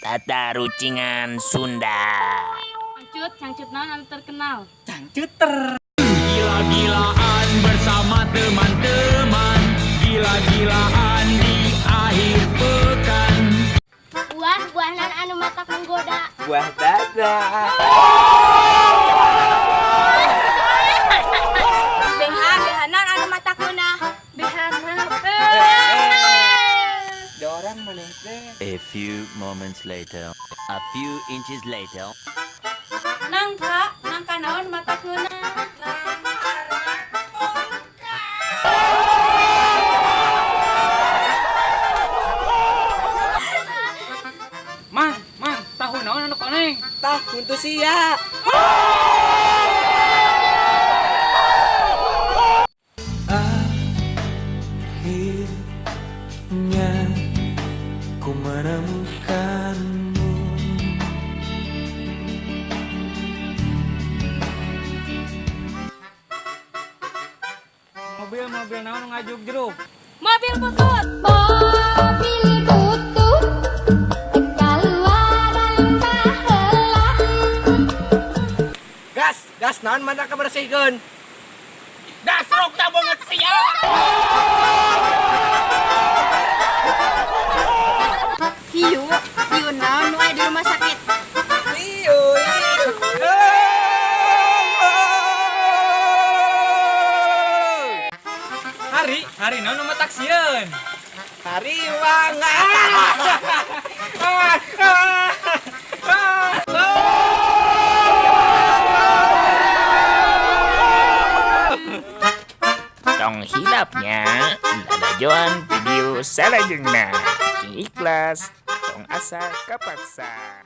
Tatarucingan Sunda. Cangcut, cangcut naon anu terkenal? Cangcuter. Gila-gilaan bersama teman-teman. Gila-gilaan di akhir pekan. Buah, buah naon anu matak menggoda? Buah dada. BH, BH naon anu matak meunah? BH. Dorang maneh teh. A few moments later, a few inches later. Nangka, nangka naon matak meunah? Mang, mang, tahu naon anu koneng? Tah huntu sia. Akhirnya ku menemukanmu. Mobil mobil naon nu ngajuk jeruk? Mobil butut. Mobil butut keluar heula. Gas, gas naon matak kabersihkeun? Dasrok tak banget sia. Hiu, hiu naon nu aya di rumah sakit? Iyo, iyo. Hari, hari naon nu matak sieun? Hariwang. Ah, ah, ah. Tong hilap nya, lalajoan video salajengna. Cing ikhlas, tong asa kapaksa.